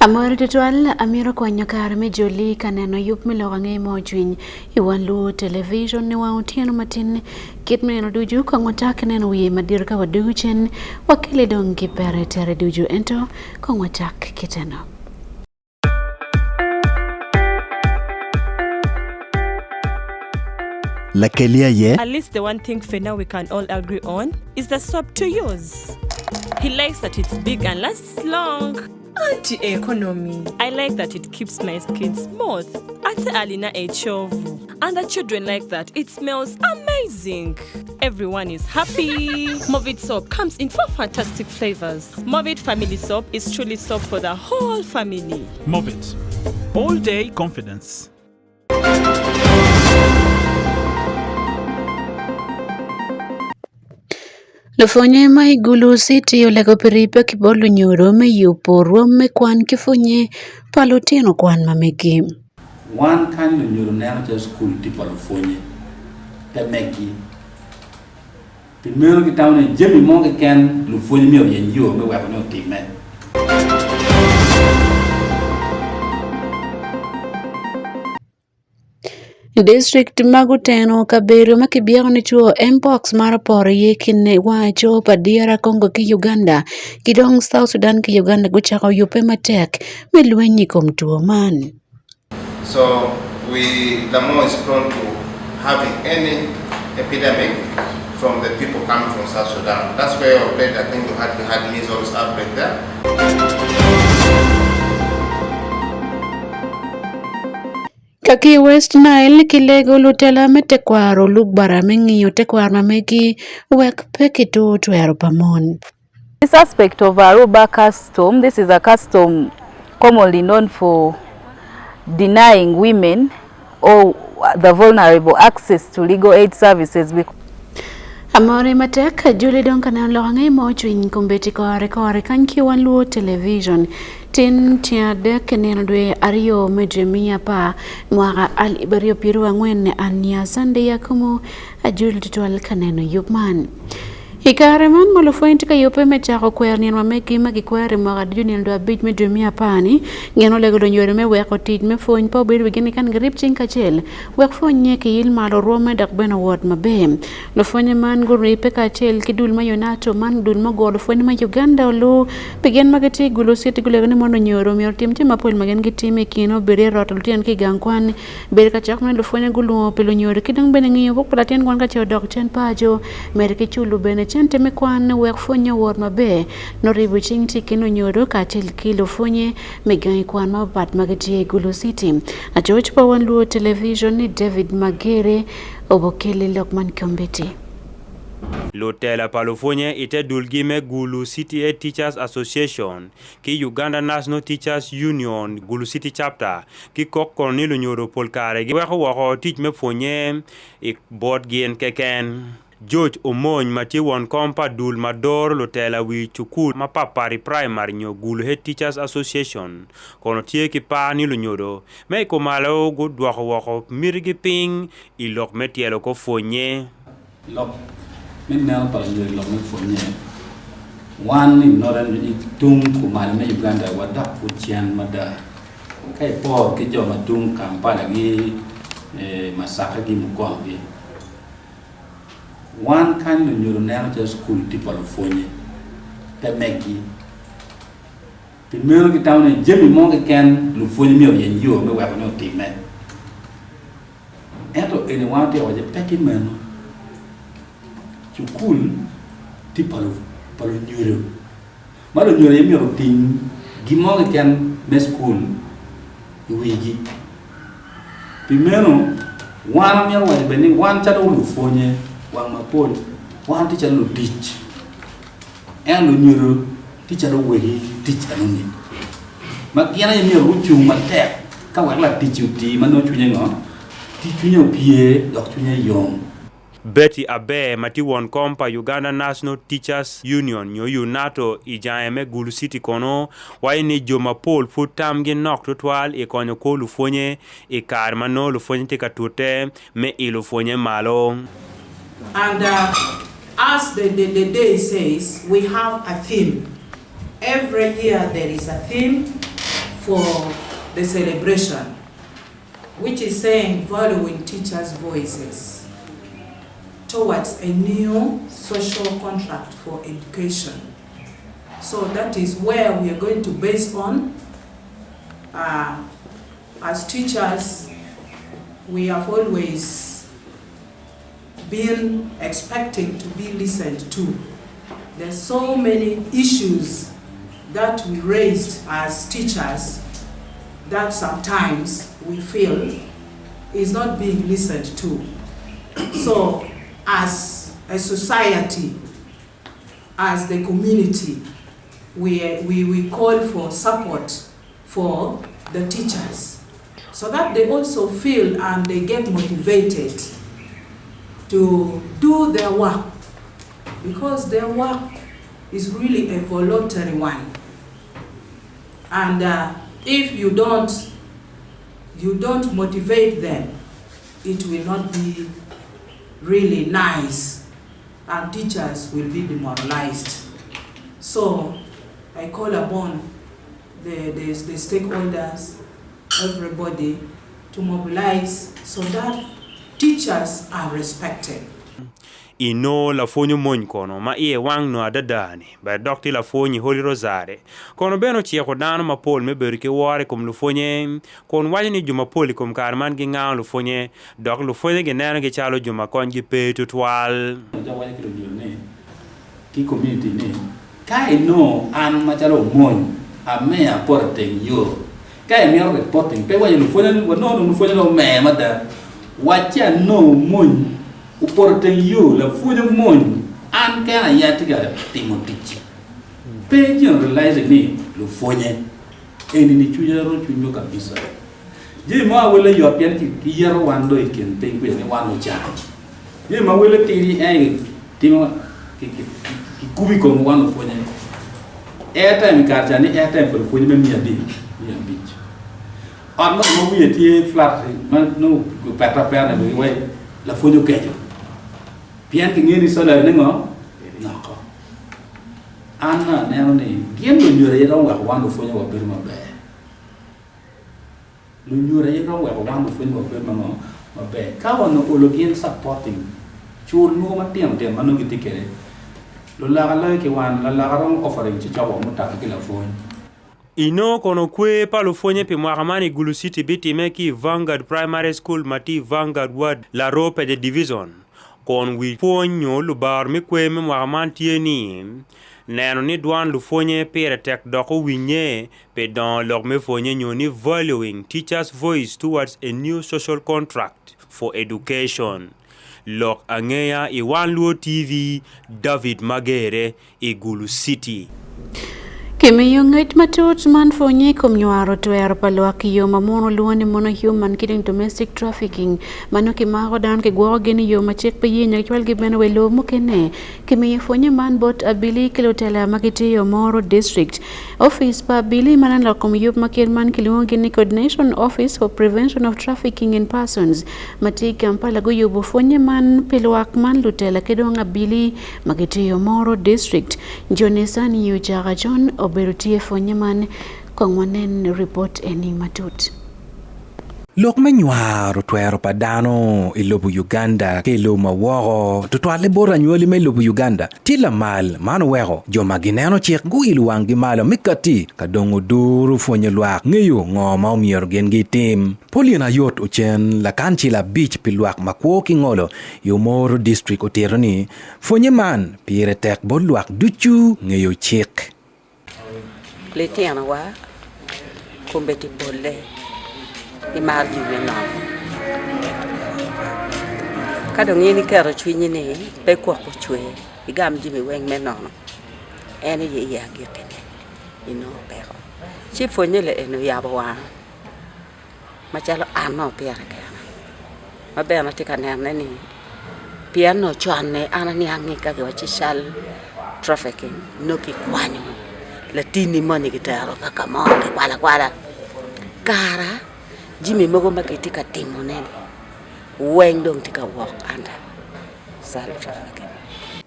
Amaro tutwal amiro kwanyo kare me joli ka neno yub me lok ange mo cwiny i wan luo television ni wang otyeno matin kit me neno ducu kong watak neno wiye madito ka wadugu cen wakele dong ki pere tere ducu ento kong wacak kiteno. Lakeli aye. At least the one thing for now we can all agree on is the soap to use. He likes that it's big and lasts long. Anti economy. I like that it keeps my skin smooth. Ate alina ekyovu. And the children like that it smells amazing. Everyone is happy. Movit soap comes in four fantastic flavors. Movit family soap is truly soap for the whole family. Movit. All day confidence. Lupwonye ma i Gulu City olego pi ribbe ki bot lunyodo me yubo rwom me kwan ki pwonye pa lutino kwan ma megi. Wan kany lunyodo neno calo cukul tye pa lupwonye, pe megi. Pi meno gitamo ni jami mo keken lupwonye myero oyeny yo me weko ni otimme. Distrikt ma guteno kabedo ma kibyeko ni two Mpox mar oporo iye kine waco pa DR Congo ki Uganda ki dong South Sudan ki Uganda gucako yubbe matek me lweny i kom two man. So we Lamor is prone to having any epidemic from the people coming from South Sudan. That's where of late I think we had, we had measles outbreak there. Ka ki i West Nile kilego lutela me tekwaro lugbara me ngiyo tekwaro ma megi wek pe kitur twero pa mon. This aspect of Aruba custom, this is a custom commonly known for denying women or the vulnerable access to legal aid services. Amore matek juli dong ka neno lok ange mo cwiny kombeddi kore kore kany ki wan luo television tin tyen adek nino dwe aryo me dwe miya apar mwaka alip aryo piero angwen ania Sunday Yakumu ajuli tutwal ka neno yub man. I kare man ma lupwony tye ka yubbe me cako kwero nino ma meggi ma gikwero i mwaka ducu nino dwe abic me dwe me apar-ni, gin olego lunyodo me weko tic me pwony pe obed wigi ni kan girib cing kacel wek pwonye kiyil malo rwomme dok bene owot maber. Lupwonye man guribbe kacel ki dul ma UNATU man dul ma oguro lupwonye ma Uganda olu pi gin ma gitye i Gulu City gulego ni mono lunyodo myero otim jami mapol ma gin gitimo i kine obed i roto lutino ki i gang kwan Bedo ka cok me lupwonye gulwongo pi lunyodo ki dong bene ngiyo buk pa latin kwan ka ce odok cen paco. Medo ki culo bene cente me kwan wek pwonye owot maber. Nongo ribo cing tye i kin lunyodo kacel ki lupwonye me gangi kwan mapat ma gitye i Gulu City. Lacoc pa Wan Luo Television ni David Magere obokeli lok man kombeddi. Lutela pa lupwonye i te dulgi me Gulu City Head Teachers Association ki Uganda National Teachers Union Gulu City Chapter gikok kono ni lunyodo pol kare giweko woko tic me pwonye i bot gin keken. George Omony ma tye won kom pa dul ma doro lutela wi cukul mapatpat i praimari nyo Gulu Head Teachers Association kono tye ki par ni lunyodo me i kumalo gudwoko woko mitigi piny i lok me tyelo kor pwonye. Lok me neno pa lanyodo i lok me pwonye, Wan i Northern i tung kumalo me Uganda wadok pud cen mada ka iporo ki jo ma tung Kampala ki Masaka ki Mukono gi. Wan kany lunyodo neno calo cukul tye pa lupwonye pe megi. Pi meno gitamo ni jami mo keken lupwonye myero oyeny yo me weko ni otimme. Ento eni wan watye ka waco ni pe ki meno. Cukul tye pa lunyodo ma lunyodo aye myero oting gin mo keken me cukul i wigi. Pi meno wan wamito waco bene ni wan calo lupwonye wang mapol wan watye calo lutic ento lunyodo tye calo wegi tic enoni ma gin aye myero gucung matek ka wek latic-ci oti ma nongo cwinye ngo? Cwinye opye dok cwinye yom. Betty Aber ma tye won kom pa Uganda National Teachers Union nyo UNATO i jange me Gulu City kono waco ni jo mapol pud tamgi nok tutwal i konyo kor lupwonye i kare ma nongo lupwonye tye ka tute me ilo pwonye malo. And as the the the day says we have a theme every year there is a theme. for the celebration, which is saying valuing teachers' voices towards a new social contract for education. So that is where we are going to base on. Uh, as teachers, we have always been expecting to be listened to. There's so many issues that we raised as teachers that sometimes we feel is not being listened to. So as a society, as the community, we, we, we call for support for the teachers so that they also feel and they get motivated to do their work because their work is really a voluntary one. And uh, if you don't, you don't motivate them, it will not be really nice and teachers will be demoralized. So I call upon the, the, the stakeholders, everybody, to mobilize so that teachers are respected. Inongo lapwony omony kono ma iye wang nongo adada-ni, bene dok tye lapwony i Holy Rosary. Kono bene ociko dano mapol me bedo ki woro i kom lupwonye, kun waco ni jo mapol i kom kare man gingango lupwonye, dok lupwonye ginenogi calo jo ma konygi pe tutwal. Jo waco ki lunyodo ni ki community ni ka inongo an macalo omony ameya apoto iteng yo ka imito reporting pe iwaco lupwonye ni wanongo dong lupwonye dong omer mada wacci anongo omony opoto iteng yo lapwony omony an kena aye atye ka timo ticci pe generalizing ni lupwonye eni ni cwinya romo cwiny mo kabisa jami mo awele yot pien ki yeto wan dong ikin piny kwica ni wan lucan Jami ma wele tidi en aye kitimo kikubo i kom wan lupwonye. Airtime i kare ca ni airtime pa lupwonye me miya adi? Miya abic. Ot mo ma wiye tye flat ma nongo opete apeta ni wai lapwony okeco pien kingeyo ni salary ne ngo? Noko. An aneno ni gin lunyodo aye romo weko wan lupwonye wabedo maber. Lunyodo aye romo weko wan lupwonye wabedo ma ngo? Maber. Ka onongo olo gin supporting cul mogo matino tino ma nongo gitye kwede, luloka loyo ki wan, laloka romo offering ci coko wa mutoka ki lapwony. Inongo kono kwer pa lupwonye pi mwaka man i Gulu City bitime ki i Vanguard Primary School ma tye i Vanguard Ward, Laroo Peje Division. Kun wi pwony nyo lubaro me kwer me mwaka man tye ni, Neno ni dwan lupwonye pire tek dok owinye Pi dongo lok me pwonye nyo ni Valuing Teachers Voice Towards a New Social Contract for Education. Lok angeya i Wan Luo TV, David Magere i Gulu City. Kimiyo ngec matut man pwonye i kom nywaro twero pa lwak i yo ma muno lwongo ni mono human killing domestic trafficking ma nongo kimako dano kigwoko gin i yo ma cik pe ye nyo kicwalgi bene wa i lobo mukene. Kimiyo pwonye man bot abili ki lutela ma gitye i Omoro District. Office pa abili ma neno lok kom yub ma kit man kilwongo gi ni Coordination Office for Prevention of Trafficking in Persons ma tye i Kampala guyubo pwonye man pi lwak man lutela ki dong abili ma gitye i Omoro District. Johnny Sani Ocaka John obedo tye pwonye man kong wanen ripot eni matut. Lok me nywaro twero pa dano i lobo Uganda ki i lobo ma woko, tutwalle bot anywali me lobo Uganda, tye lamal. Man oweko jo ma gineno cik guilo wanggi malo me katti ka dongo duru pwonyo lwak ngeyo ngo ma omyero gin gitim. Pauline Ayot Ocen, lakancila abic pi lwak ma kwo ki ngolo i Omoro District otito ni, Pwonye man pire tek bot lwak ducu ngeyo cik. Litinowa kombeddi bolle gimaro jami me nono ka dong in iketo cwinyi ni pe gwok ocwe igam jami weng me nono en aye i agikkine inongo peko ci pwonye eni oyabo wanga. macalo an nongo pire kena ma bene atye ka nenone ni pien nongo con-ni an aniang ni ka kiwacci cal trafficking nongo kikwanyo latinni moni kitero ka ka mo kikwalo akwala kara jami mogo ma kitye ka timone-ni weng dong tye ka wok under cal trafficking.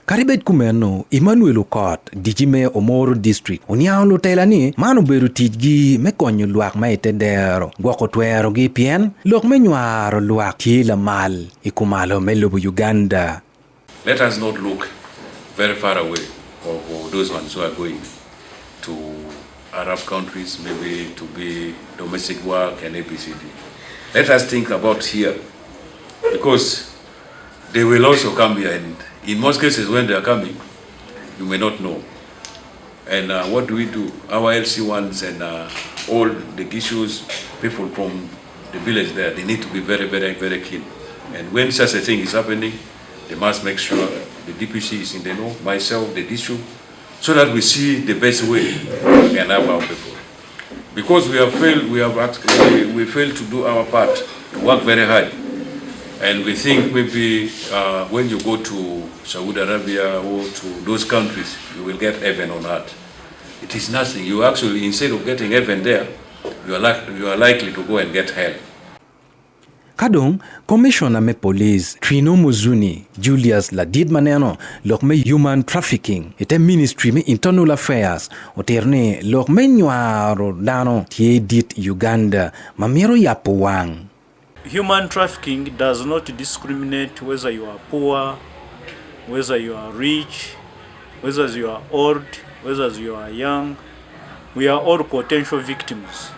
Kadi bed kumeno, Emmanuel Okot, dici me Omoro District, oniango lutela ni man obedo ticgi me konyo lwak ma i te dero gwoko twerogi pien lok me nywaro lwak tye lamal i kumalo me lobo Uganda. Let us not look very far away of those ones who are going to Arab countries maybe to be domestic work and ABCD. Let us think about here because they will also come here and in most cases when they are coming you may not know. And uh, what do we do? Our LC1s and uh, all the issues, people from the village there, they need to be very, very, very keen. And when such a thing is happening, they must make sure the DPC is in the know, myself, the issue, so that we see the best way we can have our people. Because we have failed, we have we, we failed to do our part, to work very hard. And we think maybe uh, when you go to Saudi Arabia or to those countries, you will get heaven on earth. It is nothing. You actually, instead of getting heaven there, you are, like, you are likely to go and get hell. Ka dong, Komicona me Police, Twinomujuni Julius ladit ma neno lok me Human Trafficking i te Ministry me Internal Affairs otito ni lok me nywaro dano tye dit i Uganda ma mito yabo wang. Human trafficking does not discriminate whether you are poor, whether you are rich, whether you are old, whether you are young. We are all potential victims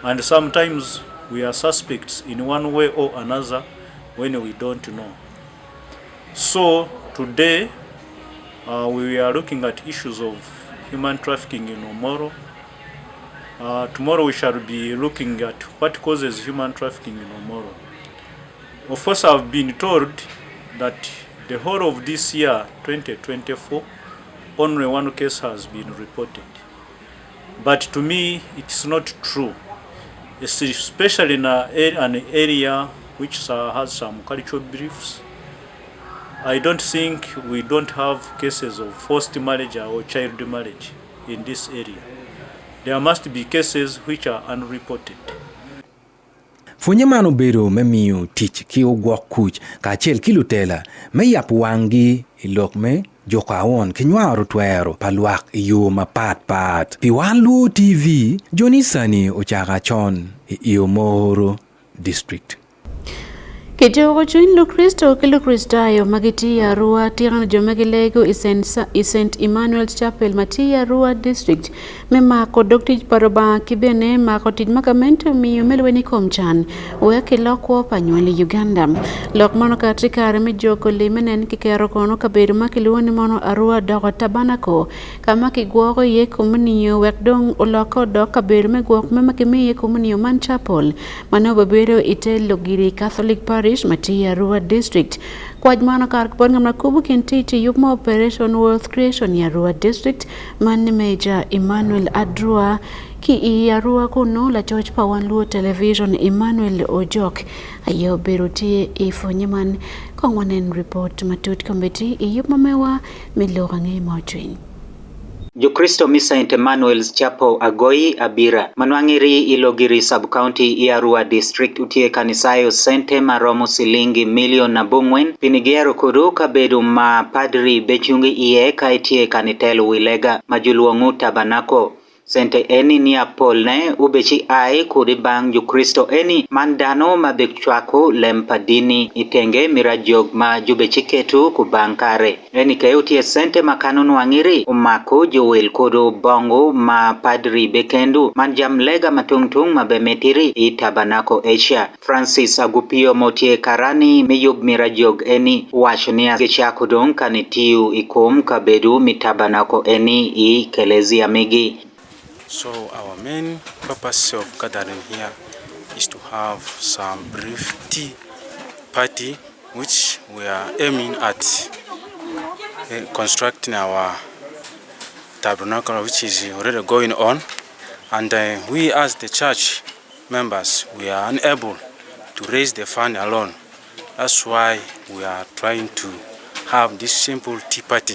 and sometimes we are suspects in one way or another when we don't know. So today uh, we are looking at issues of human trafficking in Omoro. Uh, tomorrow we shall be looking at what causes human trafficking in Omoro. Of course, I've been told that the whole of this year, 2024, only one case has been reported. But to me, it's not true, especially in a, an area which has some cultural beliefs. I don't think we don't have cases of forced marriage or child marriage in this area. There must be cases which are unreported. Pwonye man obedo me miyo tic ki ogwok kuc kacel ki lutela me yabo wanggi i lok me juko aon ki nywaro twero pa lwak i yo mapat pat. Pi Wan Luo TV, Johnny Sani ocako acon i Omoro District. Kijuko cwiny Lukricito ki Lukricitayo ma gitye i Arua tika jo ma gilego i St. Emmanuel's Chapel ma tye i Arua District me mako dog tic pa Rubanga ki bene mako tic ma gamente omiyo me lweny i kom can wek kilok kwo pa nywal i Uganda. Lok man okato i kare me joko lim nen kiketo kono kabedo ma kilwongo ni mono Arua doko Tabanako ka ma kigwoko iye komunio wek dong olokke odok kabedo me gwok me ma kimiyo iye komunio man chapel ma nongo obedo i te Logiri Catholic Parish ma tye i Arua District. Kwac man okato ki bot ngat ma kubo kin tic i yub me Operation Wealth Creation i Arua District man ni Major Emmanuel Adrua ki i Arua kunu lacoc pa Wan Luo Television Emmanuel Ojok aye obedo tye i pwonye man. Kong wanen ripot matut kombeddi i yub ma mewa me lok ange ma ocwiny. Jokristo mi St. Emmanuel's Chapel Agoi Abira manwang'iri i Logiri Sub-County i Arua District utie kanisayo sente maromo silingi milion abong'wen pinigero kodu kabedo ma padri bechungi iye ka itie kanitelo wilega ma joluong'u Tabanako. Sente eni ni apolne ubechi ai kudi bang' Jokristo eni man dano ma bechwako lem pa dini itenge mirajog ma jubechi ketu kubang' kare. Eni ke utie sente ma kano nwang'iri umako jowel kodo bongo ma padri bekendu man jam lega matung'tung' ma bemetiri i Tabanako Asia. Francis Agupio motie karani miyub mirajog eni wacho niya gichako dong' kanitiyu ikom kabedu mi Tabanako eni i Kelezia migi. So our main purpose of gathering here is to have some brief tea party which we are aiming at constructing our tabernacle which is already going on and uh, we as the church members we are unable to raise the fund alone that's why we are trying to have this simple tea party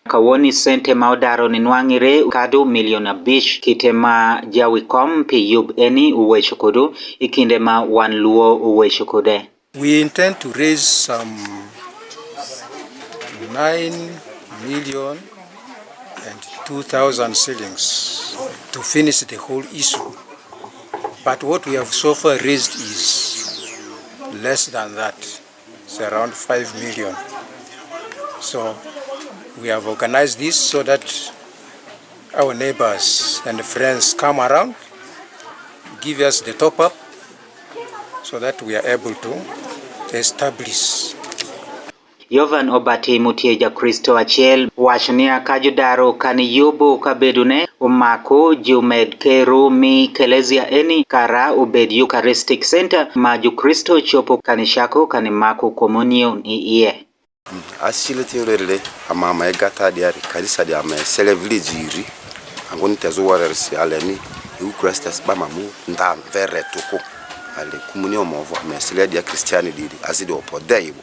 Kawuono sente ma odaro ni nwang'ire kado milion abich kite ma jawikom pi yub eni uwecho kodu i kinde ma wan luo uwecho kode. We intend to raise some 9 million and 2,000 shillings to finish the whole issue. But what we have so far raised is less than that. It's around 5 million. So we have organized this so that our neighbors and friends come around, give us the top up so that we are able to establish. Yovan Obati mutie Jakristo achiel wacho niya ka jodaro kani yubo kabedone omako jomed kero mi Kelezia eni kara obed Eucharistic Center ma Jokristo chopo kanishako kani mako komunio ni iye. Asile te ama egata diari kanisa di ama sele village iri angoni tezo warersi aleni Eucharistic ba mamu nda vere toko ale komunio movo ama sele dia Christiani diri azidi opo deibo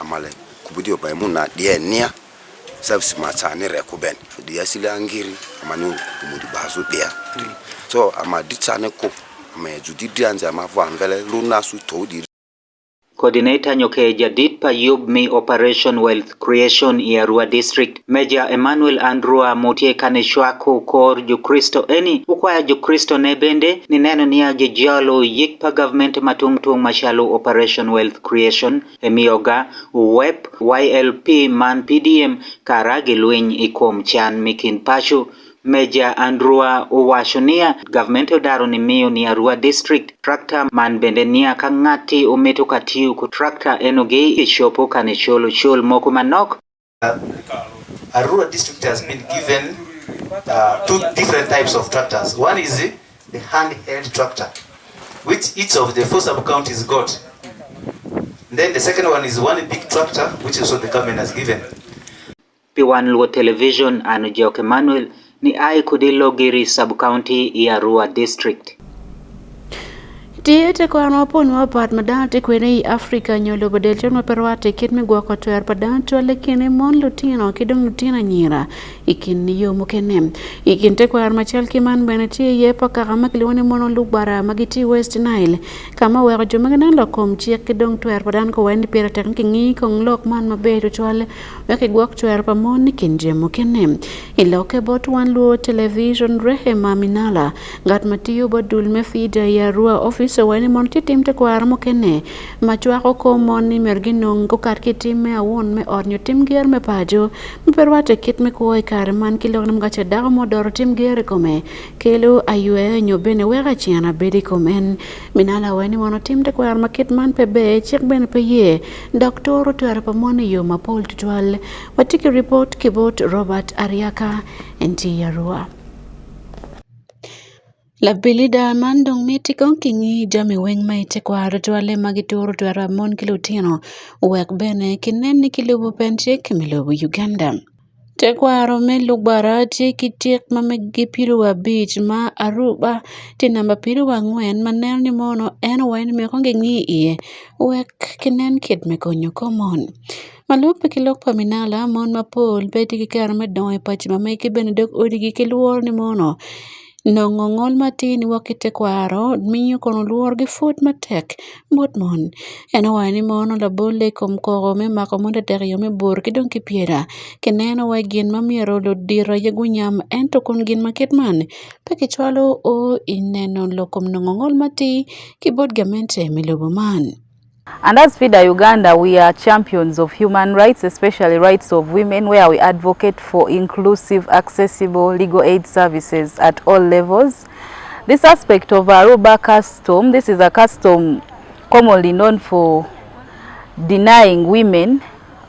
amale kubudi oba emu na die nia service macha ni rekuben di asile angiri amani umudi bazu dia so ama dicha ne ko ama judi dianje ama vo anvele luna su to di. Coordinator nyoke jadit pa yub mi Operation Wealth Creation i Arua District Major Emmanuel Andrua mutie kanishwako kor Jokristo eni ukwaya Jokristo ne bende ni neno niya jijalo yik pa government matungtung machalo Operation Wealth Creation emioga WEP YLP man PDM kara gilwiny ikom chan mikin pacho. Major Andrua owacho niya government odaro ni miyo ni Arua District tractor man bende niya ka ng'ati ometo katiyo ko tractor enogi ichopo kane cholo chol moko manok. Arua District has been given two different types of tractors. One is the handheld tractor, which each of the four sub-counties got. Then the second one is one big tractor, which also the government has given. P1 Luo Television ano Jok Emmanuel ni ai kudilo giri sub-county i Arua District. Tie te kwano mapol ma pat ma dano tye kwede i Afrika nyo lobo del col ma pe rwatte kit me gwoko twer pa dano cwale kine mon lutino ki dong lutino anyira i kin yo mukene. I kin tekwaro macel ki man bene tye iye pa kaka ma kilwongo ni mono lugbara ma gitye i West Nile ka ma oweko jo ma gineno lok kom cik ki dong twer pa dano kowaco ni pire tek ni kingi kong lok man maber tutwal wek kigwok twer pa mon i kin jo mukene. I lokke bot Wan Luo Television Rehema Minala ngat ma tiyo bot dul me FIDA i Arua office owaco ni mono tye tim tekwaro mukene ma cwako kom mon ni myero ginong gukat ki tim me awon me ot nyo tim ger me paco ma pe rwatte kit me kwo i kare man ki lok ni mugace dako mo doro tim ger i kome kelo aywe nyo bene weko acena bedo i kom en. Minala owaco ni mono tim tekwaro ma kit man pe ber cik bene pe ye dok toro twero pa mon i yo mapol tutwal. Watye ki ripot ki bot Robert Ariaka en tye i Arua. Lapilida man dong miti kong kingi jami weng ma i tekwaro twale ma gituro twero mon ki lutino wek bene kinen ni kilubo pen cik me lobo Uganda. Tekwaro me Lugbara tye ki cik ma megi 50 ma Aruba tye namba 40 ma neno ni mono en owaco ni myero kong gingi iye wek kinen kit me konyo kor mon. Ma lubbe ki lok pa Minala, mon mapol pe tye ki kero me dongo i paci ma megi bene dog odigi ki lworo ni mono nongo ngol matir ni wok ki tekwaro miyo kono lworogi pud matek bot mon. En owaco ni mono labolle i kom koko me mako mon tetek i yo me bur ki dong ki pyeda kineno wa gin ma myero ludito aye gunyam ento kun gin ma kit man pe kicwalo o i neno lok kom nongo ngol matir ki bot gamente me lobo man. And as FIDA Uganda, we are champions of human rights, especially rights of women, where we advocate for inclusive, accessible legal aid services at all levels. This aspect of Aruba custom, this is a custom commonly known for denying women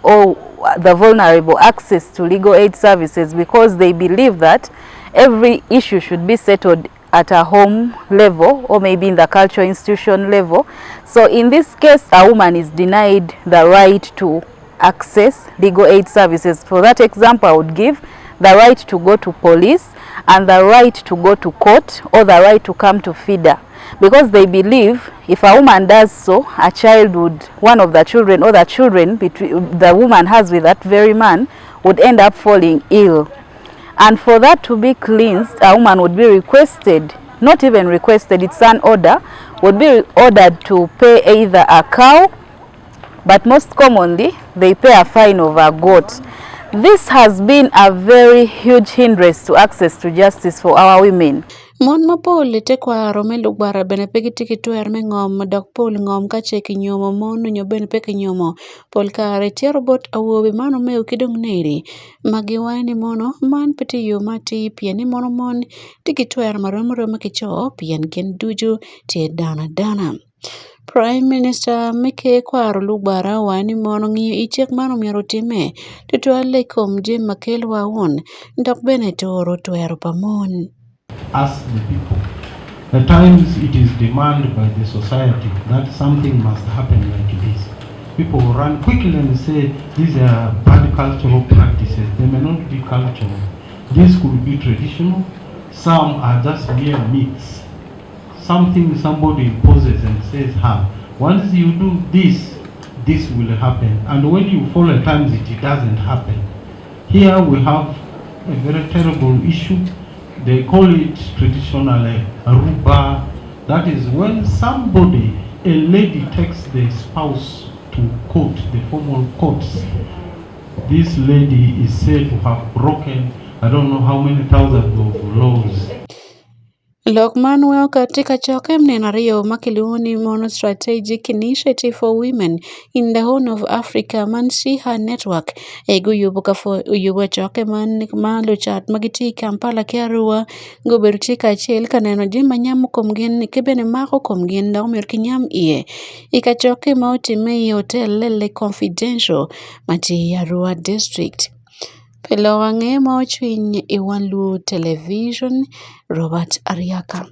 or the vulnerable access to legal aid services because they believe that every issue should be settled at a home level or maybe in the cultural institution level. So in this case, a woman is denied the right to access legal aid services. For that example, I would give the right to go to police and the right to go to court or the right to come to FIDA, because they believe if a woman does so, a child would, one of the children or the children between the woman has with that very man would end up falling ill. And for that to be cleansed, a woman would be requested, not even requested, it's an order, would be ordered to pay either a cow, but most commonly they pay a fine of a goat. This has been a very huge hindrance to access to justice for our women. Mon mapol i tekwaro me Lugbara bene pe gitye ki twer me ngom dok pol ngom ka ce kinyomo mon nyo bene pe kinyomo. Pol kare cito bot awobe man omego ki dong neri ma giwaco ni mono man pe tye yo ma atir pien ni mono mon tye ki twero marom aroma ki co pien gin ducu tye dano adana. Prime Minister me ker kwaro Lugbara owaco ni mono ngiyo i cik man omyero otimme tutwal i kom jami ma kelo awun dok bene turo twero pa mon. Ask the people. At times it is demand by the society that something must happen like this. People will run quickly and say these are bad cultural practices. They may not be cultural. These could be traditional. Some are just mere myths. Something somebody imposes and says, ha, once you do this, this will happen. And when you follow at times, it doesn't happen. Here we have a very terrible issue. They call it traditionally aruba. That is when somebody, a lady, takes the spouse to court, the formal courts. This lady is said to have broken, I don't know how many thousands of laws. Lok man weko kati kacokke me nino aryo ma kilwongo ni Mono Strategic Initiative for Women in the Horn of Africa man SIHA Network e guyubo kacokke man ma lucat ma gitye i Kampala ki Arua gubedo tye kacel ka neno jami ma nyamo kom gin ki bene mako kom gin dok myero kinyam iye i kacokke ma otimme i hotel Le Confidential ma tye i Arua District. Pi lok ange ma ocwiny i Wan Luo Television, Robert Ariaka.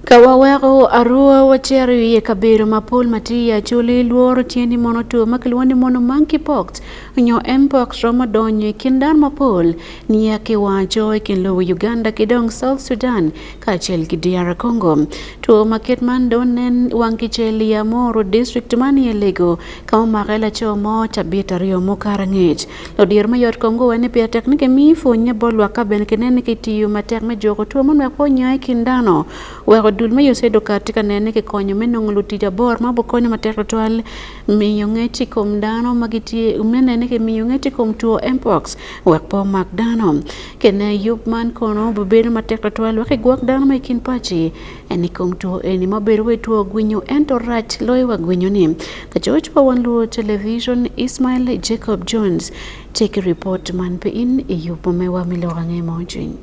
Ka waweko Arua wacito i kabedo mapol ma tye i Acholi, lworo tye ni mono two ma kilwongo ni mono monkeypox nyo mpox romo donyo i kin dano mapol nia ki waco i kin lobo Uganda ki dong South Sudan kacel ki DR Congo. Two ma kit man dong nen wang kicel i Amuru district man i Alego ka omake laco mo cabit aryo mukato angec. Ludiro me yot kom guwaco ni pire tek ni kimi pwonye bot lwak ka bene kinen ni kitiyo matek me juko two man wek pe onya i kin dano. Weko dul me USAID okat tye ka nene ni kikonyo me nongo lutic aboro ma gukonyo matek tutwal miyo ngec i kom dano ma gitye me nene ni kimiyo ngec i kom two mpox wek pe omak dano. Kene yub man kono obibedo matek tutwal wek igwok dano ma i kin paci en i kom two eni ma obedo wa i two gwinyo ento rac loyo wa gwinyo ni. Lacoc pa Wan Luo Television Ismail Jacob Jones tye ki ripot man pe in i yub ma mewa me lok ange ma ocwiny.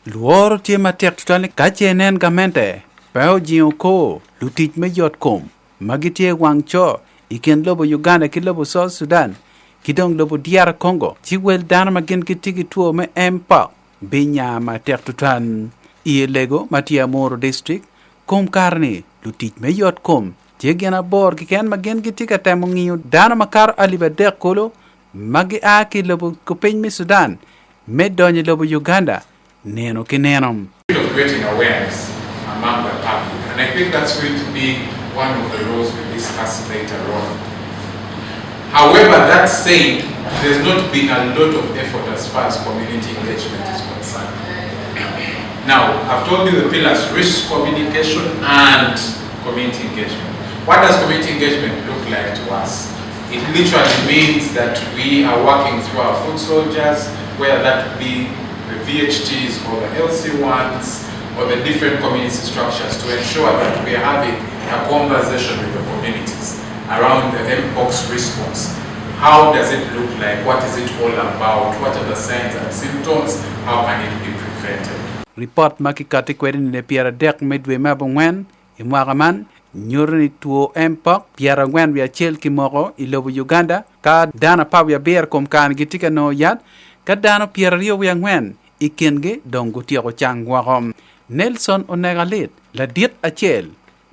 Lworo tye matek tutwal ni ka ce nen gamente pe ojingo kor lutic me yot kom ma gitye wang co i kin lobo Uganda ki lobo South Sudan ki dong lobo DR Congo ci wel dano ma gin gitye ki two me Mpox binya matek tutwal. I Alego ma tye Amuru District, kom kare-ni lutic me yot kom tye gin aboro keken ma gin gitye ka temo ngiyo dano makato alip adek kulu ma gia ki i lobo kupiny me Sudan me donyo i lobo Uganda nino ki nino. of creating awareness among the public and I think that's going to be one of the roles we discuss later on. However, that said, there's not been a lot of effort as far as community engagement is concerned. Now, I've told you the pillars, risk communication and community engagement. What does community engagement look like to us? It literally means that we are working through our foot soldiers, whether that be the VHTs or the LC1s or the different community structures to ensure that we are having a conversation with the communities around the Mpox response. How does it look like? What is it all about? What are the signs and symptoms? How can it be prevented? Ripot ma kikati kwede nino 30 me dwe me abongwen i mwaka man nyuto ni two Mpox 41 kimoko i lobo Uganda ka dano 17 kom kare gitye ka nongo yat ka dano 24 i kingi dong gutyeko cang woko. Nelson Onegalit, ladit acel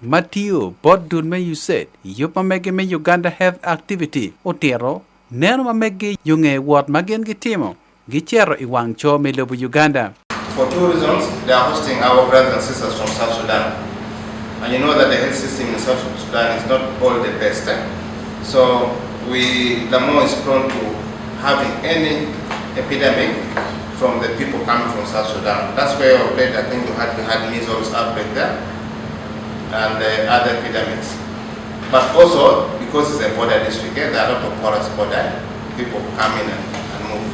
ma tiyo bot dul me USAID i yub ma mege me Uganda Health Activity otito neno ma meggi yo nge wot ma gin gitimo gicito i wang co me lobo Uganda. For two reasons, they are hosting our brothers and sisters from South Sudan. And you know that the health system in South Sudan is not all the best. Eh? So we, Lamwo is prone to having any epidemic from the people coming from South Sudan. That's where of late I think we had measles outbreak there and other epidemics. But also because it's a border district, eh, there are a lot of porous border, people come in and, and move.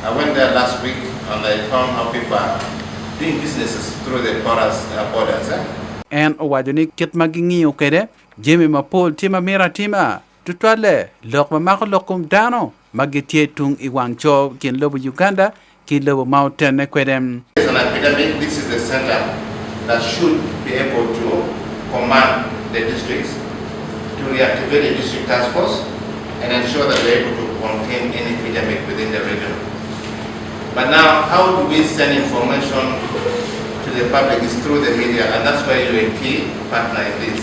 I went there last week and I found how people are doing businesses through the porous uh, borders. Eh? En owaco ni kit ma gingiyo kwede jami mapol tye ma mito atima, tutwalle lok ma mako lok kom dano ma gitye tung i wang co kin lobo Uganda ki lobo ma otenne kwede. There's an epidemic, this is the center that should be able to command the districts to reactivate the district task force and ensure that we're able to contain any epidemic within the region. But now, how do we send information to the public is through the media, and that's why you're a key partner in this.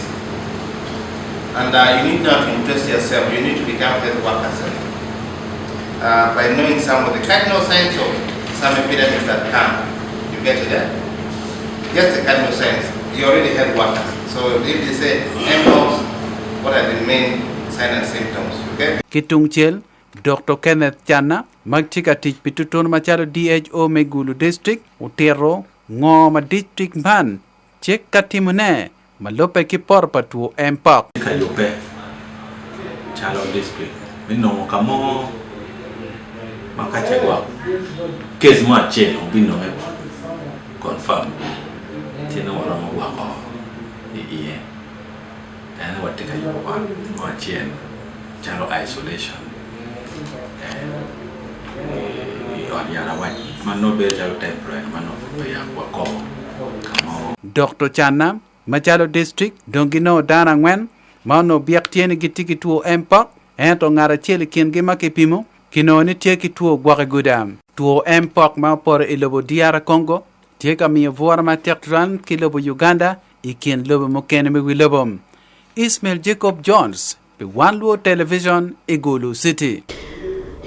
And uh, you need now to interest yourself, you need to become health workers uh, by knowing some of the cardinal signs of some epidemics that come. You get it, eh? Just the cardinal signs. You already health workers. So if they say mpox, what are the main signs and symptoms? Okay? Ki tungcel, Dr. Kenneth Chana, ma tye ka tic pi tutunu macalo DHO me Gulu District, otito ngo ma district man tye ka timone ma lubbe ki poto pa two mpox. Tye ka yubbe calo district me nongo ka mo ma ka ce gwok case mo acel obinonge confirm ci nongo waromo gwoko i iye en aye watye ka yubo ot mo acel calo isolation i ot yat awac ma nongo bedo calo temporary ma nongo pud peya wakobo ka mo. Dr. Chana, macalo district dong ginongo dano angwen ma onongo byek tye ni gitye ki two mpox ento ngat acel i kingi ma kipimo kinongo ni tye ki two gwok i guda. Two mpox ma opoto i lobo DR Congo tye ka miyo bwura matek tutwal ki lobo Uganda i kin lobo mukene me wi lobo. Ismail Jacob Jones pi Wan Luo Television i Gulu City.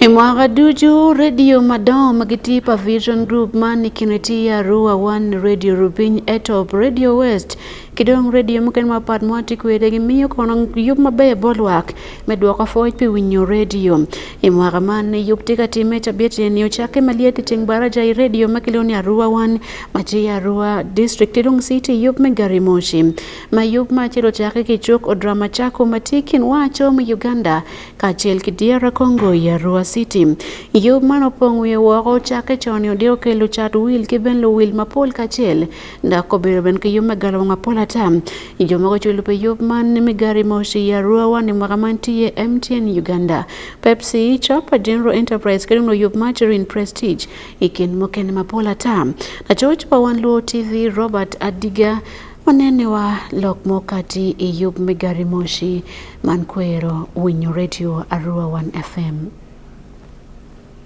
I mwaka ducu, redio madongo ma gitye pa Vision Group man i kine tye Arua One Radio, Rupiny, Etop, Radio West, ki dong redio mukene mapat ma watye kwede gimiyo kono yub maber bot lwak me dwoko pwoc pi winyo redio. I mwaka man, yub tye ka timme cabit eni ocakke malyet i ceng baraja i redio ma kilwongo ni Arua One ma tye i Arua District ki dong City yub me gari moci. Ma yub ma acel ocakke ki cuk Odrama Chako ma tye i kin waco me Uganda kacel ki DR Congo i Arua City. Yub man opong wiye woko ocakke con i odiko kelo cat wil ki ben luwil mapol kacel dok obedo ben ki yub me galowang mapol ata. Jo mogo culo pi yub man me gari moci i Arua One i mwaka man tye MTN Uganda, Pepsi, Chopper General Enterprise ki dong luyub Margarine Prestige i kin mukene mapol ata. Lacoc pa Wan Luo TV Robert Adiga Wanenewa lok mokati i yub me gari moci man kwero winyo radio Arua 1 FM.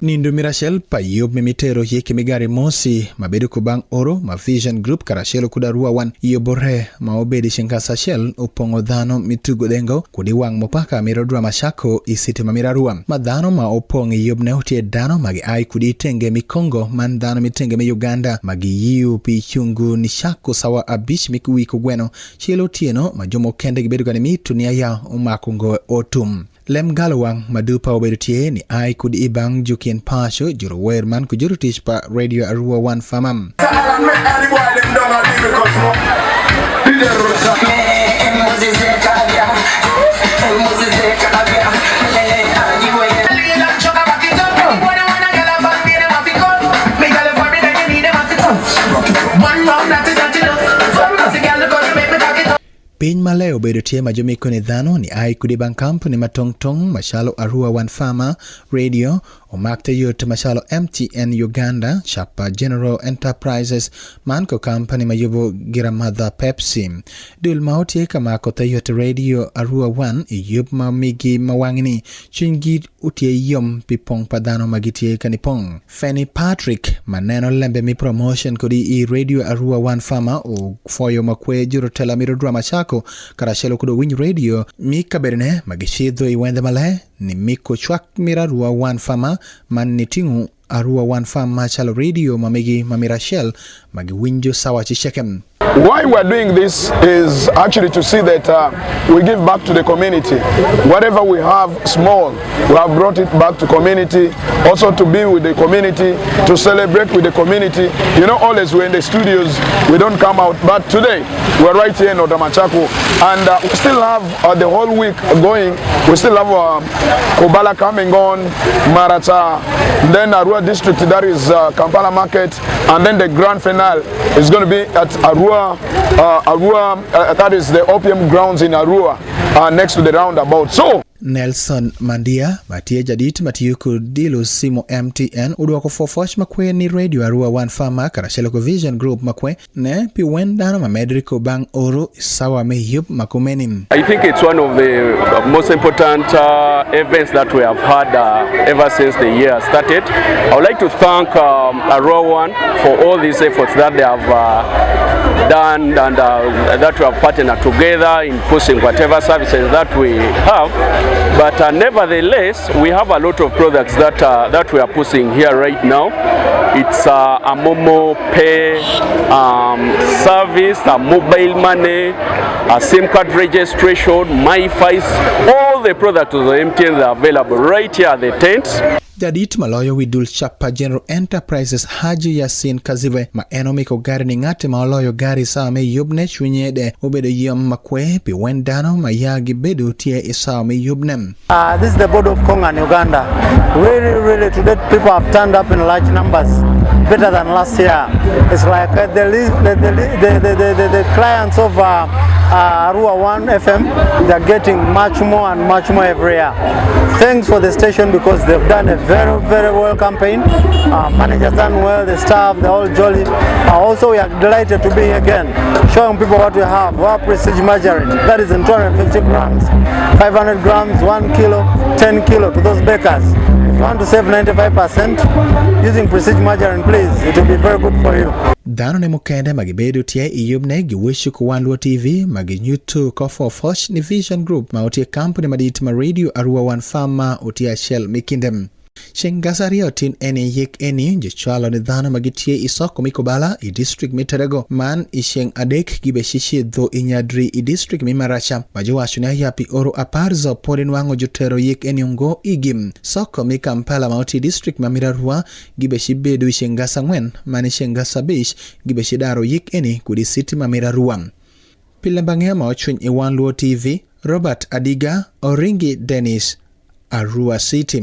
Nindo miracel pa yub me mitero yeke me gari moci ma bedo kubang oro ma Vision Group karacelo kud Arua 1 i oborre ma obedo i ceng kasa acel opongo dhano mitugo dengo kudi wang mupaka miro drama chako i city ma miro Arua ma dhano ma opong i yub ne otie dhano ma giai kudi itenge mi Congo man dhano mitenge mi Uganda ma giyiu pi chungu ni chako sawa 5 mi wi kogweno chielo otieno ma jomo kende gibedo gani mitu ni aya omako ngo otum. Lem galo wang madupa obedo tye ni ai kudi ibang jukien pacho juro wer man ku juro tich pa Radio Arua 1 Famam. Piny ma leo obedo tye ma jomiko ni dhano ni ai kudi bang kampuni ma tong tong machalo Arua One Farmer Radio omak te yot machalo MTN Uganda Chapa General Enterprises man ko kampuni ma yubo giramadha Pepsi. Dul ma otie ka mako te yot Radio Arua One i yub ma migi ma wang'ni chunygi otie yom pi pong pa dhano ma gitie ka ni pong. Fanny Patrick maneno lembe mi promotion kodi i Radio Arua One Farmer ofoyo makwe juro tela miro drama chako karachelo kudo winj radio mi kabedone magichidho i wende male ni miko chwak miro Arua One Farmer man ni ting'o Arua One Farm machalo radio mamigi mamira shell magiwinjo sawa chichekem. Why we are doing this is actually to see that we give back to the community. Whatever we have small, we have brought it back to community, also to be with the community, to celebrate with the community. You know, always we're in the studios, we don't come out, but today we're right here in Otamachako, and we still have the whole week going. We still have Kobala coming on, Maracha, then Arua district, that is Kampala market, and then the grand finale is going to be at Arua, that is the OPM grounds in Arua, next to the roundabout. So Nelson Mandia ma tye jadit ma tiyo ku dilo simo MTN odwoko pwoc makwe ni Radio Arua One Farmer karacelo ku Vision Group makwe ne pi wen dano ma medri ku bang oro i sawa me yub ma kumeni. I think it's one of the most important events that we have had ever since the year started. I would like to thank Arua One for all these efforts that they have done and that we have partnered together in pushing whatever services that we have. But nevertheless, we have a lot of products that we are pushing here right now. It's a Momo Pay service, a mobile money, a SIM card registration, MiFi, all the products of the MTN are available right here at the tent. Jadit maloyo wi dul Chapa General Enterprises Haji Yasin Kaziwe ma en omiko gari ni ng'ati ma oloyo gari sawa me yubne chunye de obedo yom makwe pi wen dano ma ya gibedo tie i sawa me yubne. This is the border of Congo and Uganda. Really, really, today people have turned up in large numbers, better than last year. It's like the clients of Arua 1 FM, they're getting much more and much more every year. Thanks for the station because they've done a very, very well campaign. Managers done well, the staff, they're all jolly. Also, we are delighted to be here again, showing people what we have. Our Prestige margarine, that is in 250 grams, 500 grams, 1 kilo, 10 kilo to those bakers. If you want to save 95% using Prestige margarine, please, it will be very good for you. Dano ne mukene ma gibedo tye i yubne giweco ku Wan Luo TV ma ginyuto kofo foch ni Vision Group ma otie kampuni madit ma Radio Arua One Farm ma otie achiel mi kinde. Chieng' gas ariyo tin eni yik eni jocwalo ni dhano ma gitye i soko mi Kobala i district mi Terego man i chieng' adek gibe cici dho i Nyadri i district mi Maracha ma jowacho ni ayapi oro apar zo pod nwang'o jotero yik eni ongo igi. Soko mi Kampala ma otie district ma Mirarua gibe cibedo i chieng' gas ang'wen man i chieng' gas abic gibe cidaro yik eni kudi city ma Mirarua. Pile bang'e ma ochwiny i Wan Luo TV, Robert Adiga, Oringi Dennis, Arua City.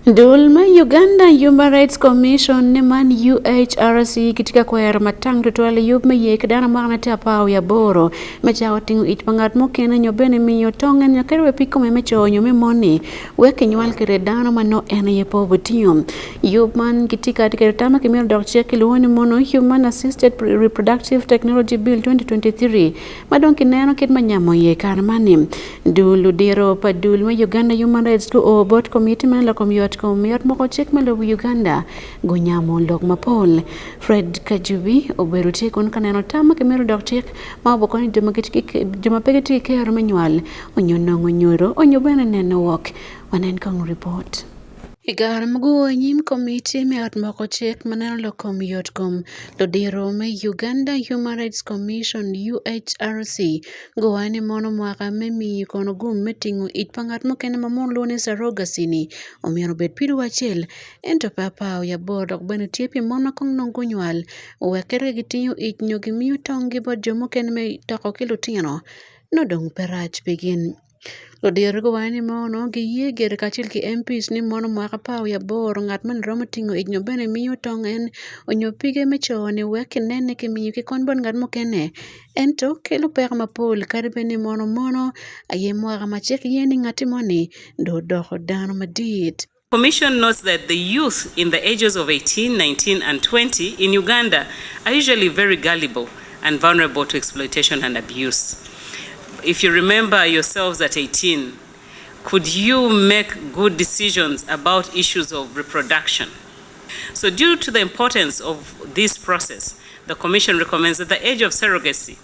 Dul ma Uganda Human Rights Commission ne man UHRC kitika kwero matang tutwal yub me yek dano ma na apar wiye aboro me chako ting'o ich pa ng'at mokene nyo bene miyo tong' en nyaka we pi kome me cho nyo me moni wek inywal kede dano ma no en aye po oboting'o. Yub man kitika keto tama kimiyo dok chik iluongo ni mono Human Assisted Reproductive Technology Bill 2023 ma dong kineno kit ma nyamo iye kare mani. Dul odiro pa dul ma Uganda Human Rights go o bot komiti ma loko yot kom yot moko chik ma lobo Uganda go nyamo lok mapol. Fred Kajubi obedo tye kun ka neno tam ma kimito dok chik ma oboko ni joma pe gitye ki kero me nywal onyo nongo nyoro onyo bene neno wok. Wanen kong report. I kare ma guo i nyim komiti me ot moko cik ma neno lok kom yot kom ludiro me Uganda Human Rights Commission UHRC guwaco ni mono mwaka me miyo kono gum me tingo ic pa ngat mukene ma mon lwongo ni surrogacy ni omyero obed pido acel ento pe apar wiye aboro dok bene tye pi mon ma kong nongo gunywal owek kadi ka gitingo ic nyo gimiyo tonggi bot jo mukene me toko ki lutino nongo dong pe rac pi gin. Ludiro guwaco ni mono giye gire kacel ki MPs ni mono mwaka apar wiye aboro ngat moni romo tingo ic nyo bene miyo tong en onyo pige me co ni wek kinene kimiyo ki kony bot ngat mukene ento kelo peko mapol kadi bed ni mono mono aye mwaka ma cik ye ni ngati moni do odoko dano madit. Commission notes that the youth in the ages of 18, 19, and 20 in Uganda are usually very gullible and vulnerable to exploitation and abuse. If you remember yourselves at 18, could you make good decisions about issues of reproduction? So due to the importance of this process, the Commission recommends that the age of surrogacy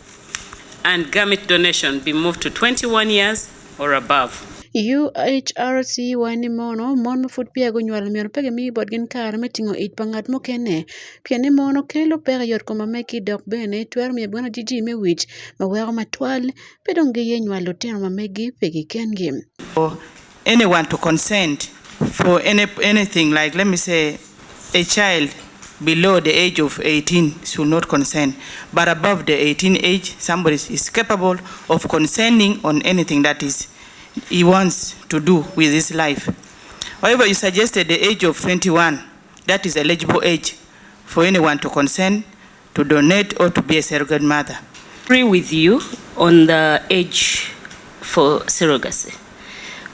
and gamete donation be moved to 21 years or above. UHRC waco ni mono mon ma pud peya gunywalo myero pe gimi botgin kare me tingo ic pa ngat mukene pien ni mono kelo peko i yotkom ma megi dok bene twero miyo bene jiji me wic ma weko matwal pe dong giye nywalo lutino ma megi pigi kengi. Anyone to consent for any anything like let me say a child below the age of 18 should not consent but above the 18 age somebody is capable of consenting on anything that is he wants to do with his life. However, you suggested the age of 21 that is eligible age for anyone to consent to donate or to be a surrogate mother. Agree with you on the age for surrogacy.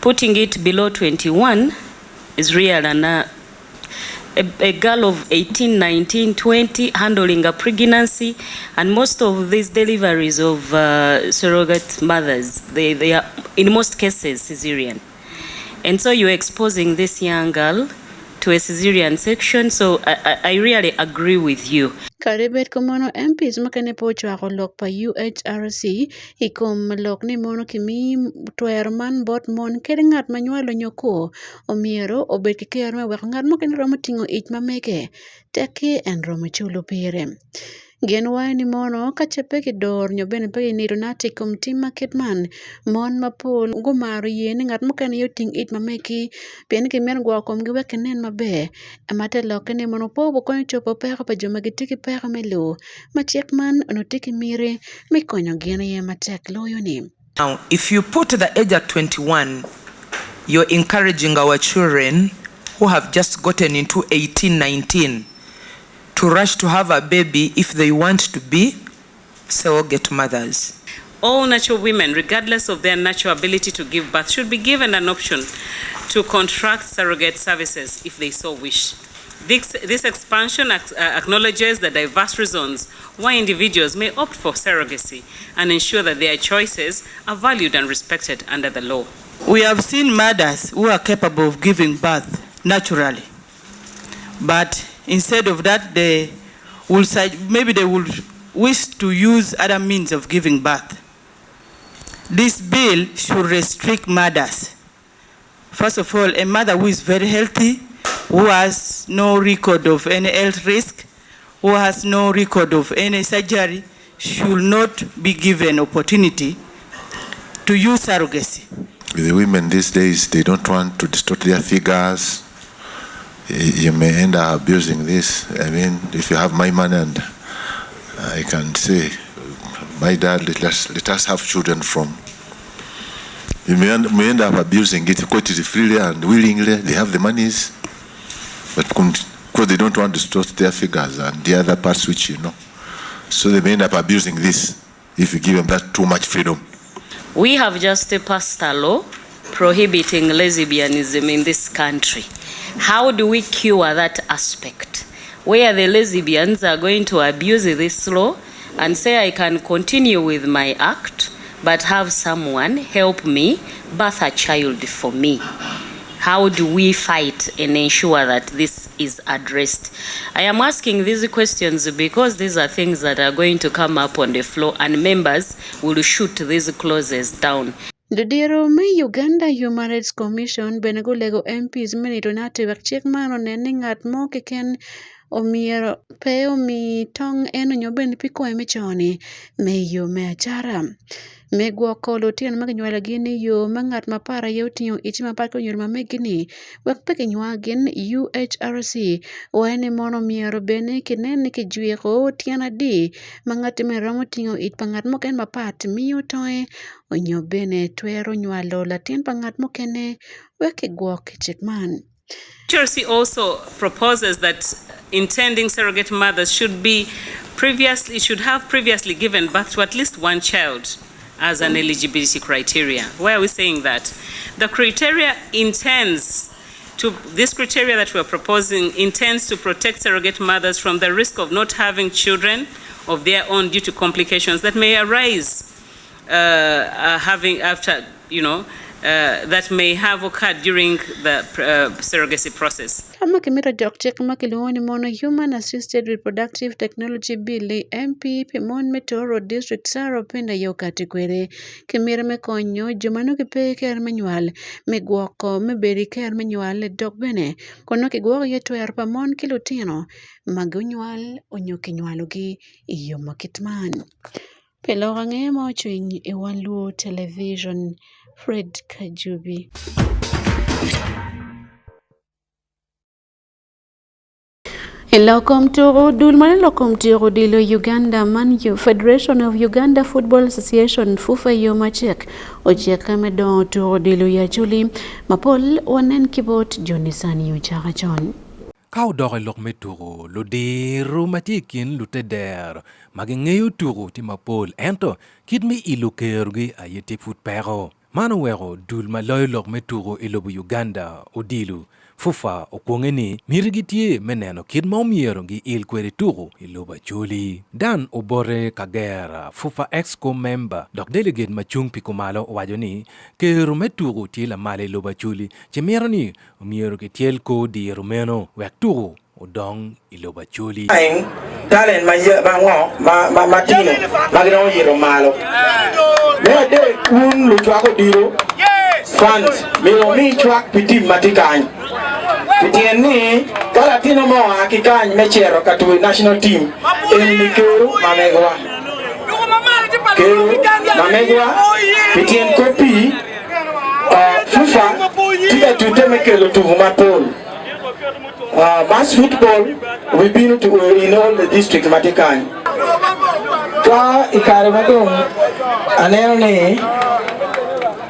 Putting it below 21 is real and a girl of 18, 19, 20 handling a pregnancy, and most of these deliveries of surrogate mothers, they are in most cases cesarean. And so you're exposing this young girl to a cesarean section, so I really agree with you. Kadi bed kumeno MPs mukene pe ocwako lok pa UHRC i kom lok ni mono kimi twero man bot mon kadi ngat ma nywalo nyo kwo omyero obed ki kero me weko ngat mukene romo tingo ic ma mege tekki en romo culo pire. Gin waco ni mono ka ce pe kidoro nyo bene pe kinido nati i kom tim ma kit man, mon mapol gumaro ye ni ngat mukene aye oting ic ma megi pien gimito gwoko komgi wek ginen maber. Ma te lokke ni mono pe obikonyo cobo peko pa jo ma gitye ki peko me lobo ma cik man onongo tye ki miti me konyo gin aye matek loyo-ni. Now, if you put the age at 21, you're encouraging our children who have just gotten into 18, 19 to rush to have a baby if they want to be surrogate mothers. All natural women, regardless of their natural ability to give birth, should be given an option to contract surrogate services if they so wish. This expansion acknowledges the diverse reasons why individuals may opt for surrogacy and ensure that their choices are valued and respected under the law. We have seen mothers who are capable of giving birth naturally, but instead of that, they will maybe they will wish to use other means of giving birth. This bill should restrict mothers. First of all, a mother who is very healthy, who has no record of any health risk, who has no record of any surgery, should not be given opportunity to use surrogacy. The women these days, they don't want to distort their figures. You may end up abusing this. If you have my money and I can say, my dad, let us have children from. You may end up abusing it quite freely and willingly. They have the monies, but because they don't want to distort their figures and the other parts which you know. So they may end up abusing this if you give them that too much freedom. We have just passed a law prohibiting lesbianism in this country. How do we cure that aspect? Where the lesbians are going to abuse this law and say, I can continue with my act, but have someone help me birth a child for me. How do we fight and ensure that this is addressed? I am asking these questions because these are things that are going to come up on the floor and members will shoot these clauses down. Ludiro me Uganda Human Rights Commission bene gulego MPs me nito nati wek cik man onen ni ngat mo keken omyero pe omi tong en onyo bene pi kwoyo me coni me yo me acara. Me gwoko lutino ma kinywalo gin i yo ma ngat ma par aye otingo ic mapat ki onyodo ma megi-ni wek pe kinywa gin UHRC waco ni mono myero bene kinen ni kijwiko tyen adi ma ngat me romo tingo ic pa ngat mukene mapat miyo tonge onyo bene twero nywalo latin pa ngat mukene wek kigwok cik man. UHRC also proposes that intending surrogate mothers should have previously given birth to at least one child as an eligibility criteria. Why are we saying that? The criteria intends to, this criteria that we are proposing intends to protect surrogate mothers from the risk of not having children of their own due to complications that may arise having after, you know, That may have occurred during the surrogacy process. Ka ma kimito jok cik ma kilwongo ni mono Human Assisted Reproductive Technology Bill i MP pi mon me Toro District Sarah Opindo aye okati kwede. Kimito me konyo jo ma nongo gipe ki ker me nywal me gwoko me bedo i ker me nywal dok bene kun nongo kigwoko iye twero pa mon ki lutino ma gunywal onyo kinywalogi i yo ma kit man. Pi lok angeya ma ocwiny i Wan Luo Television, Fred Kajubi. I lok kom tuko, dul ma lok kom tuko odilo Uganda man Federation of Uganda Football Association FUFA yo macek ocikke me dongo tuko odilo i Acholi mapol wanen ki bot Johnny Sani ocaka con. Ka odok i lok me tuko, ludiro ma tye i kin lutedero ma gingeyo tuko tye mapol ento kit me ilo kerogi aye tye pud peko. Man oweko dul ma loyo lok me tuko i lobo Uganda, Odilo, FUFA, okwonge ni mitigi tye me neno kit ma omyero giil kwede tuko i lobo Acholi. Dan Obote Kagera, FUFA Exco member dok delegate ma cung pi kumalo owaco ni kero me tuko tye lamal i lobo Acholi ci mito ni Omyero kityel kor diro meno wek tuko odong i lobo Acholi. Talent ma ngo ma matino ma giromo yito malo. Me adek wun lucwak odilo fans myero wumi cwak pi team ma tye kany pi tyen ni ka latino mo oa ki kany me cito ka tuko i national team eni kero ma megwa kero ma megwa pi tyen kopi FUFA tye ka tute me kelo tuku mapol. Mass football obibino to in all the district ma tye kany. Ka i kare ma dong aneno ni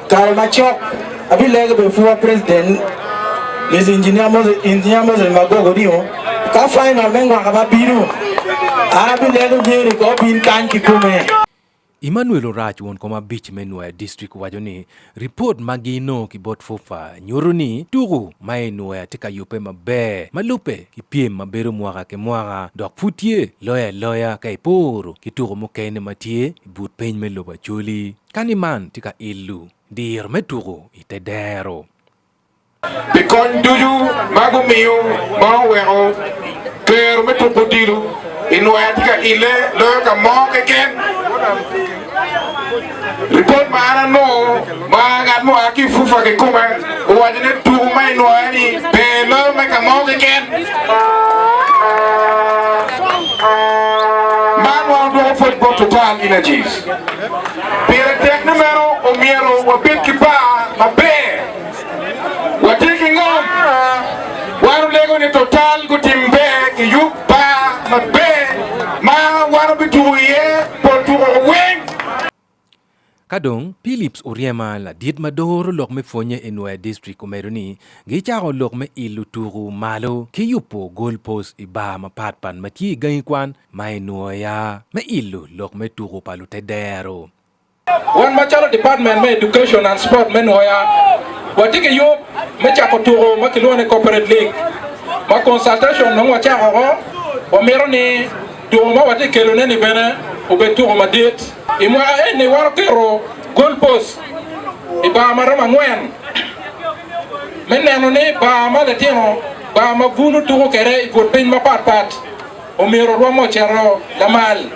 kare macok abilego be FUFA president Miss Engineer Moses, Engineer Moses Magogo ni ka final me mwaka ma bino an abilego Nyeri ko obin kany kikome. Emmanuel Orac won kom abic me Nwoya District owaco ni ripot ma ginongo ki bot FUFA nyuto ni tuku ma i Nwoya tye ka yubbe maber ma lubbe ki pyem ma bedo mwaka ki mwaka dok pud tye loyo aloya ka iporo ki tuku mukene ma tye i but piny me lobo Acholi ka ni man tye ka ilo diro me tuku i te dero. Pi kony ducu ma gumiyo ma oweko kero me tuko odilo i Nwoya tye ka ille loyo ka mo keken. Ripot ma an anongo ma ngat mua ki i FUFA kikome owaco ni tuko ma i Nwoya ni ber loyo me ka mo keken. Man wan odwoko pwoc bot Total Energies. Pire tek ni meno omyero wabed ki bar maber. Watye ki ngom. Wan olego ni Total gutim ber ki yub bar maber ma wan obituko iye pol tuko weng. Ka dong, Philips Oryema, ladit ma doro lok me pwonye i Nwoya District omedo ni gicako lok me ilo tuku malo ki yubo goal post i bar mapat pat ma tye i gangi kwan ma i Nwoya me ilo lok me tuku pa lutedero. Wan macalo Department me Education and Sport me Nwoya watye ki yub me cako tuko ma kilwongo ni Corporate League ma consultation dong wacako oko. Wamito ni tuko ma watye ka kelone ni bene obed tuko madit. I mwaka eni wan oketo goal post i bar ma romo angwen me neno ni bar ma litino bar ma bulu tuko kwede i but piny mapat pat. Omyero rwom ocito lamal,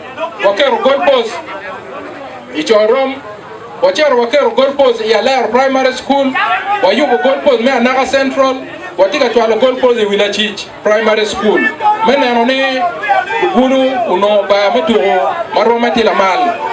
waketo goal post i Corom, wacito waketo goal post i Alero Primary School, wayubo goal post me Anaka Central, watye ka cwalo goal post i Wilacic Primary School me neno ni bulu onongo bar me tuko ma rwomme tye lamal.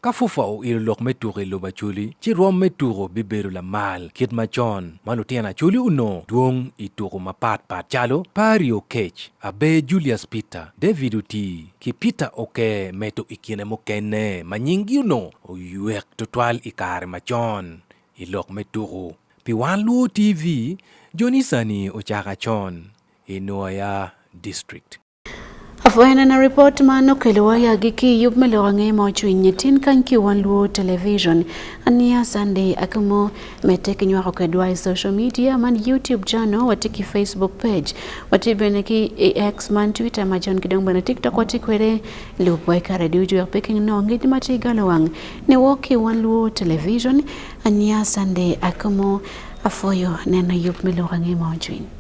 Ka FUFA oilo lok me tuko i lobo Acholi, ci rwom me tuko bibedo lamal kit macon ma lutino Acholi onongo dwong i tuko mapat pat calo Parry Oketch, Abe Julius Peter, David Otii ki Peter Oker medo i kine mukene ma nyinggi onongo oywek tutwal i kare macon i lok me tuko. Pi Wan Luo TV, Johnny Sani ocaka con i Nwoya District. Afwena na report man okelo waya gi ki yub me lok ange ma ocwiny tin kany ki wan luo television ania Sunday akumo mete ki nywako kedwa i social media man YouTube channel wati ki Facebook page wati bene ki i X man Twitter ma jon ki dong bene TikTok wati kwede lubwa i kare ducu wek pe ki nong ngec ma tye galo wang ne wok ki wan luo television ania Sunday akumo afoyo neno yub me lok ange ma ocwiny.